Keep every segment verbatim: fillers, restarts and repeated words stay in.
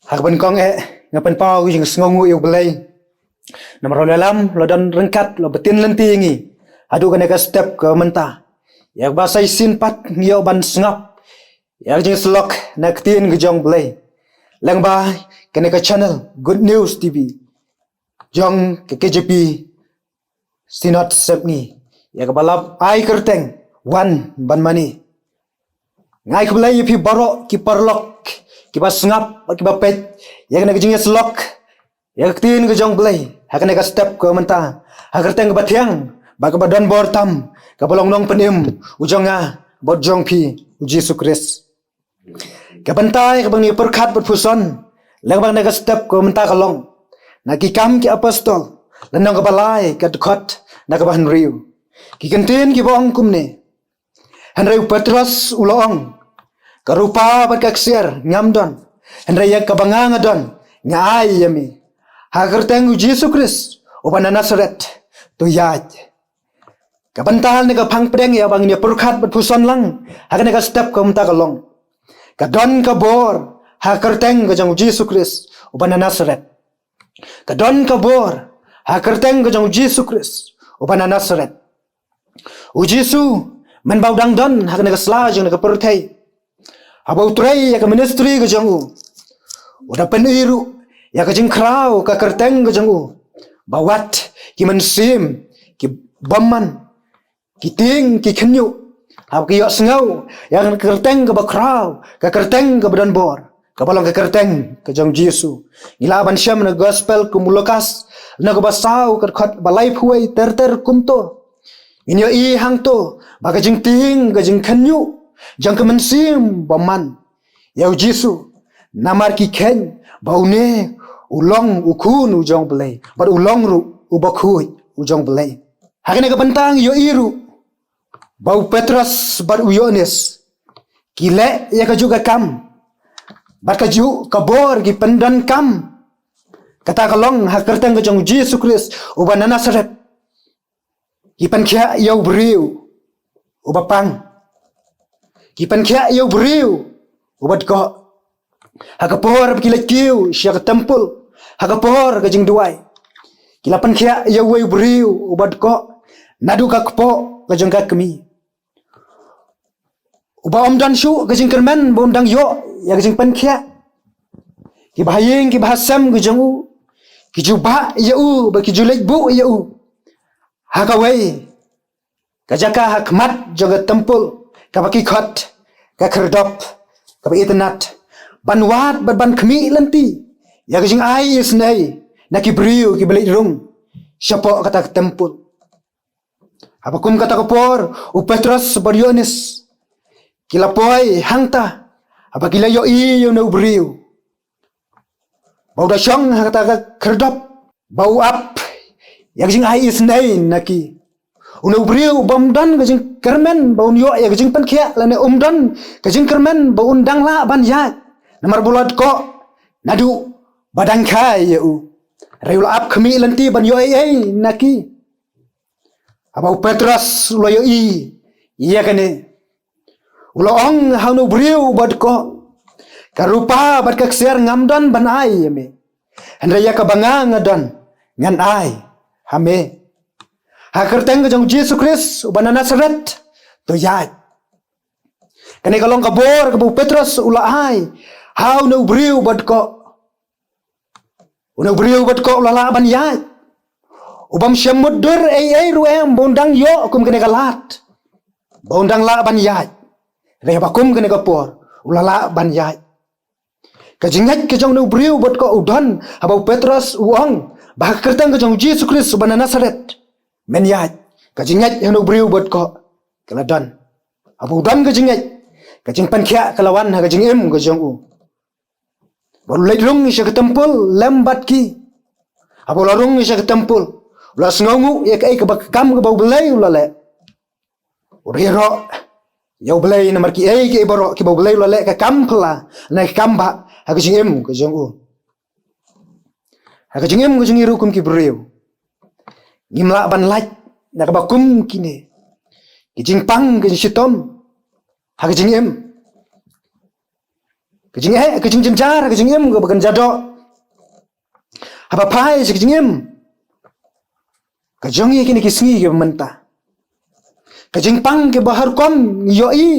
Ha kaba nyngkong eh, nga pynpaw ka jingsngewnguh ïa U Blei. Namar u la lam, u la don ryngkat, u la btin lynti ïa ngi haduh kane ka step ka mynta. Ïa kaba sa shisien pat ngi ïoh ban sngap ïa ka jingïasyllok na ka ktien ka jong U Blei lyngba kane ka channel Good News T V jong ka K J P Synod Sepngi, ïa kaba la ai kyrteng Wan Ban Mane. Nga ai khublei ïa phi baroh ki paralok kiba sngap, kiba peit ïa kane ka jingïasyllok ïa ka ktien ka jong U Blei ha kane ka step ka mynta, ha ka kyrteng kaba thiang bad kaba don bor tam, kaba long nongpynim u jong nga bad jong phi, U Jisu Khrist. Ka bynta kaba ngi pyrkhat bad pyrshang lyngba kane ka step ka mynta ka long na Ki Kam ki Apostol, lynnong kaba lai, ka dkhot na kaba hynriew. Ki kyntien kiba ong kumne: Hynrei u Petros u la ong, ka rupa bad ka ksiar ngam don, hynrei ïa kaba nga nga don, nga ai ïa me. Ha ka kyrteng U Jisu Khrist uba na Nasaret, to ïaid. Ka bynta ne ka phang pdeng ïa ba ngin ïa pyrkhat bad pyrshang lang ha kane ka step ka mynta ka long: Ka don ka bor ha ka kyrteng ka jong U Jisu Khrist uba na Nasaret. Ka don ka bor ha ka kyrteng ka jong U Jisu Khrist uba na Nasaret. U Jisu, mynba u dang don ha kane ka sla jong kane ka pyrthei, haba u trei ïa ka ministry ka jong u, u da pynïaid ruh ïa ka jingkhraw ka kyrteng ka jong u, ba wat ki mynsiem ki bymman, ki tieng ki khynñiuh, haba ki ïohsngew ïa ka kyrteng kaba khraw, ka kyrteng kaba don bor, kaba long ka kyrteng ka jong U Jisu. Ngi lah ban shem na Gospel kum u Lukas, na kaba saw, ka dkhot ba laiphew wei ter ter kumto. Ngin ïohi hangto ba ka jingtieng ka jingkhynñiuh jong ka mynsiem bymman ïa U Jisu, namar ki kheiñ ba une u long u Khun u jong U Blei bad u long ruh u Bakhuid u jong U Blei. Ha kane ka bynta ngi ïohi ruh ba u Petros bad u Ïoannis ki leh ïa kajuh ka kam bad kajuh ka bor, ki pyndonkam, kata ka long ha ka kyrteng ka jong U Jisu Khrist uba na Nasaret. Ki pynkhiah ïa u briew uba pang. Ki pynkhiah ïa u briew uba dkoh. Ha ka por ba ki leit kiew sha ka templ, ha ka por ka jingduwai, ki la pynkhiah ïa uwei u briew uba dkoh naduh ka kpoh ka jong ka kmie, uba ym don shuh ka jingkyrmen ba un dang ïoh ïa ka jingpynkhiah. Kiba ha ïing kiba ha sem ka jong u ki ju bah ïa u bad ki ju leit buh ïa u ha kawei ka jaka ha khmat jong ka templ, kaba ki khot ka khyrdop kaba itynnad, ban wad bad ban khmih lynti ïa ka jingai isynei na ki briew kiba leit rung shapoh kata ka templ. Haba kum kata ka por, u Petros bad u Ïoannis ki la poi hangta, haba ki la ïohi ïa une u briew ba u da shong ha kata ka khyrdop, ba u ap ïa ka jingai isynei na ki. Une u briew ba um don ka jingkyrmen ba un ïoh ïa ka jingpynkhiah, lane um don ka jingkyrmen ba un dang lah ban ïaid, namar ba u la dkoh naduh ba dang kha ïa u. Hynrei u la ap khmih lynti ban ïoh ei ei na ki. Haba u Petros u la ïohi ïa kane, u la ong ha une u briew uba dkoh, ka rupa bad ka ksiar ngam don ban ai ïa me, hynrei ïa kaba nga nga don ngan ai ha me. Ha ka kyrteng ka jong U Jisu Khrist uba na Nasaret, to ïaid. Kane ka long ka bor kaba u Petros u la ai ha une u briew uba dkoh. Une u briew uba dkoh u la lah ban ïaid. U bym shym mutdur ei ei ruh em ba un dang ïoh kum kane ka lad ba un dang lah ban ïaid. Hynrei haba kum kane ka por u la lah ban ïaid. Ka jingngeit ka jong une u briew uba dkoh u don haba u Petros u ong ba ha ka kyrteng ka jong U Jisu Khrist uba na Nasaret, men ïaid. Ka jingngeit ha une u briew uba dkoh ka la don. Haba u don ka jingngeit, ka jingpynkhiah ka la wan ha ka jingim ka jong u. Bad u leit rung sha ka templ lem bad ki. Haba u la rung sha ka templ, u la sngewnguh ïa kaei kaba, ka kam kaba U Blei u la leh. U da ïaroh ïa U Blei namar kiei kiei baroh kiba U Blei u la leh, ka kam phylla ne ka kam bah ha ka jingim ka jong u. Ha ka jingim ka jong ngi ruh kum ki briew, ngim lah ban lait na kaba kum kine ki jingpang, ki jingshitom ha ka jingim. Ka jingeh, ka jingjynjar, ka jingim kaba kynja doh. Haba phai sha ka jingim ka jong ngi kine ki sngi kiba mynta, ka jingpang kiba har kum ngi ïohi,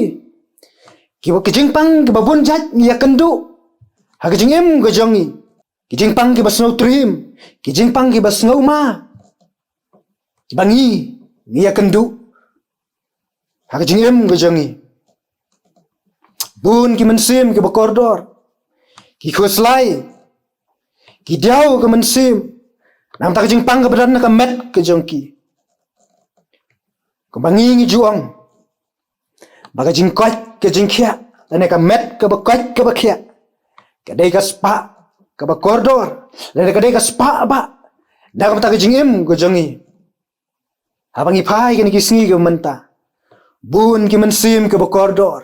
kiba, ka jingpang kiba bun jait ngi ïakynduh ha ka jingim ka jong ngi. Ki jingpang kiba sngewtriem, ki jingpang kiba sngewma, kiba ngi, ngi ïakynduh ha ka jingim ka jong ngi. Bun ki mynsiem kiba kordor, ki khuslai, ki diaw ka mynsiem na ka bynta ka jingpang kaba don ha ka met ka jong ki. Kumba ngi, ngi ju ong ba ka jingkoit ka jingkhiah lane ka met kaba koit kaba khiah ka dei ka spah kaba kordor, lane ka dei ka spah ba na ka bynta ka jingim ka jong ngi. Haba ngi phai kine ki sngi kiba mynta, bun ki mynsiem kiba kordor,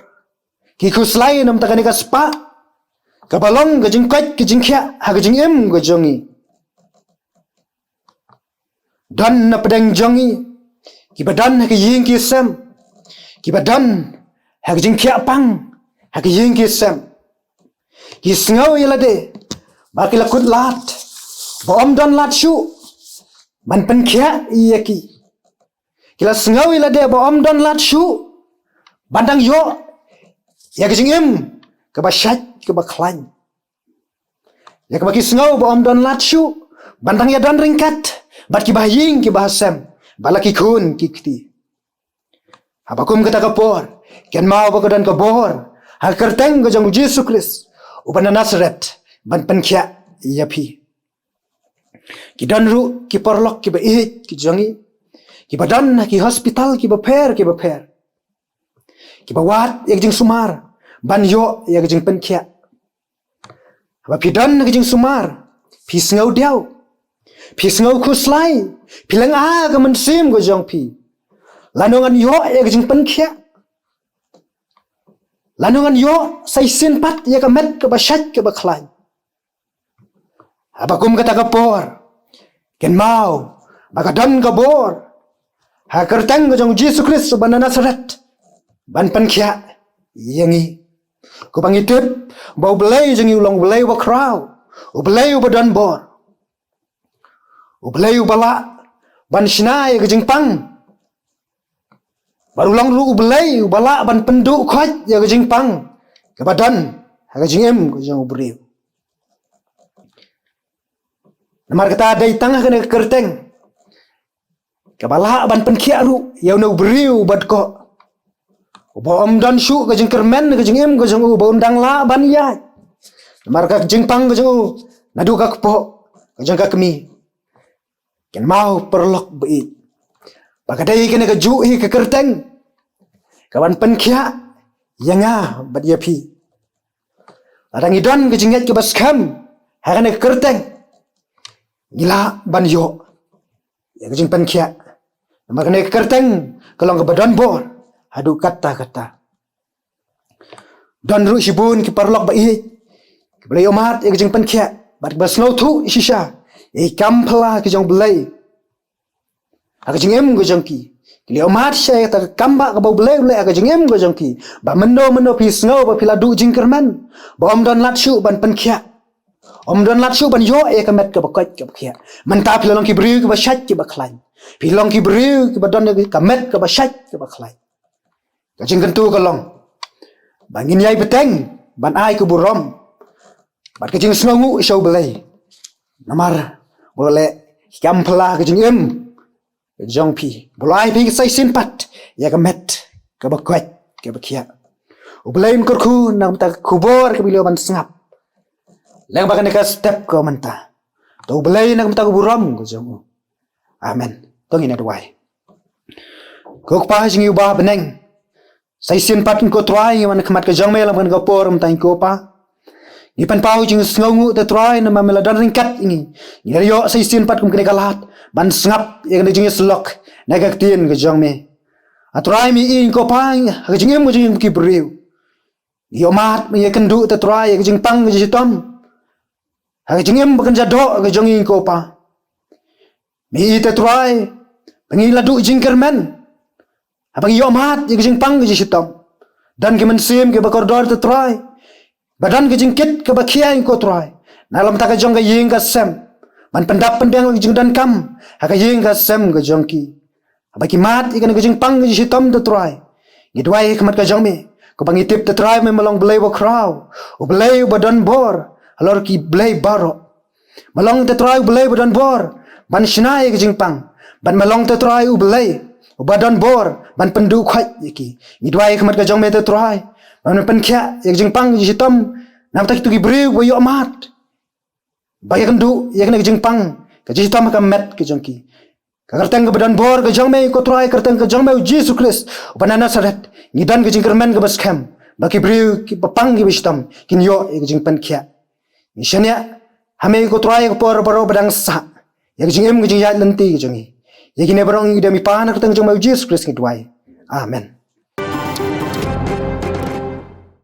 ki khuslai na ka bynta kane ka spah kaba long ka jingkoit ka jingkhiah ha ka jingim ka jong ngi. Don na pdeng jong ngi kiba don ha ka ïing ki sem, kiba don ha ka jingkhiah pang ha ka ïing ki sem. Ki sngew ïa lade ba ki la kut lad ba ym don lad shuh ban pynkhiah ïa ki. Ki la sngew ïa lade ba ym don lad shuh ban dang ïoh ïa ka jingim kaba shait kaba khlaiñ. Ïa kaba ki sngew ba ym don lad shuh ban dang ïa don ryngkat bad kiba ha ïing kiba ha sem, bad la ki khun ki kti. Haba kum kata ka por, kynmaw ba ka don ka bor ha ka kyrteng ka jong u Jisu Khrist uba na Nasaret ban pynkhiah ïa phi. Ki don ruh ki paralok kiba ïeit ki jong ngi kiba don ha ki hospital kiba pher kiba pher, kiba wad ïa ka jingsumar ban ïoh ïa ka jingpynkhiah. Haba phi don ha ka jingsumar, phi sngew diaw, phi sngew khuslai, phi lynga ka mynsiem ka jong phi, lano ngan ïoh ïa ka jingpynkhiah, lano ngan ïoh sa shisien pat ïa ka met kaba shait kaba khlaiñ. Haba kum kata ka por, kynmaw ba ka don ka bor ha ka kyrteng ka jong u Jisu Khrist uba na Nasaret ban pynkhiah ïa ngi. Kumba ngi tip ba U Blei jong ngi u long U Blei uba khraw, U Blei uba don bor, U Blei uba lah ban shna ïa ka jingpang, bad u long ruh U Blei uba lah ban pynduh khoit ïa ka jingpang kaba don ha ka jingim ka jong u briew. Namar kata, dei tang ha kane ka kyrteng kaba lah ban pynkhiah ruh ïa une u briew badkoh, uba ym don shuh ka jingkyrmen ka jingim ka jong u ba un dang lah ban ïaid namar ka jingpang ka jong u naduh ka kpoh ka jong ka kmie. Kynmaw paralok ba ïeit, ba ka dei kane kajuh hi ka kyrteng kaban pynkhiah ïa nga bad ïa phi. Lada ngi don ka jingngeit kaba skhem ha kane ka kyrteng, ngi lah ban ïoh ïa ka jingpynkhiah. Namar kane ka kyrteng ka long kaba don bor haduh katta katta. Don ruh shibun ki paralok ba ïeit kiba la ïohmad ïa ka jingpynkhiah bad kiba sngewthuh shisha ïa ki kam phylla ki jong U Blei ha ka jingim ka jong ki. Ki la ïohmad shisha ïa kata ka kam ba kaba U Blei u leh ha ka jingim ka jong ki, ba mynno mynno phi sngew ba phi la duh jingkyrmen, ba ym don lad shuh ban pynkhiah, ym don lad shuh ban ïoh ïa ka met kaba koit kaba khiah. Mynta phi la long ki briew kiba shait kiba khlaiñ. Phi long ki briew kiba don ïa ka met kaba shait kaba khlaiñ. Ka jingkyntu ka long ba ngin ïai bteng ban ai ka burom bad ka jingsngewnguh sha U Blei, namar ba u la leh ki kam phylla ha ka jingim ka jong phi, ba u la ai phi sa shisien pat ïa ka met kaba koit kaba khiah. U Blei un kyrkhu na ka bynta ka khubor kaba ngi la ïoh ban sngap lyngba kane ka step ka mynta. To U Blei na ka bynta ka burom ka jong u. Amen. To ngin ïa duwai. Ko Kpa jong ngi uba ha bneng, sa shisien pat ko Trai ngi wan ha khmat ka jong me lyngba kane ka por mynta ko Kpa. Ngi pynpaw jingsngewnguh te Trai namar me la don ryngkat ïa ngi. Ngi la ïoh sa shisien pat kum kane ka lad ban sngap ïa kane ka jingïasyllok na ka ktien ka jong me. A Trai, me i ko Kpa ha ka jingim ka jong ngi ki briew. Ngi ïohmad, ngi ïakynduh te Trai ïa ka jingpang ka jingshitom ha ka jingim ba kynja doh ka jong ngi ko Kpa. Me i te Trai ba ngi la duh jingkyrmen haba ngi ïohmad ïa ka jingpang ka jingshitom. Don ki mynsiem kiba kordor te Trai, ba don ka jingkit kaba khia ïa ngi ko Trai na la ka bynta ka jong ka ïing ka sem, ban pyndap pynbiang ïa ka jingdonkam ha ka ïing ka sem ka jong ki. Haba ki mad ïa kane ka jingpang ka jingshitom, te Trai, ngi duwai ha khmat ka jong me, kumba ngi tip, te Trai, me ma long Blei bakhraw, U Blei uba don bor halor ki blei baroh. Ma long, te Trai, U Blei uba don bor ban shna ïa ka jingpang, bad ma long, te Trai, U Blei uba don bor ban pynduh khoit ïa ki. Ngi duwai ha khmat ka jong me, te Trai, ban pynkhiah ïa ka jingpang ka jingshitom na ka bynta kito ki briew ba ïoh mad, ba ïakynduh ïa kane ka jingpang ka jingshitom ha ka met ka jong ki. Ka kyrteng kaba don bor ka jong me ko Trai, ka kyrteng ka jong me U Jisu Khrist uba na Nasareth, ngi don ka jingkyrmen kaba skhem ba ki briew kiba pang kiba shitom kin ïoh ïa ka jingpynkhiah. Ngi shaniah ha me ko Trai ïa ka por baroh ba dang sah, ïa ka jingim ka jingïaid lynti ka jong ngi. Ïa kine baroh ngi dem i Pa, na ka kyrteng jong me U Jisu Khrist ngi duwai. Amen.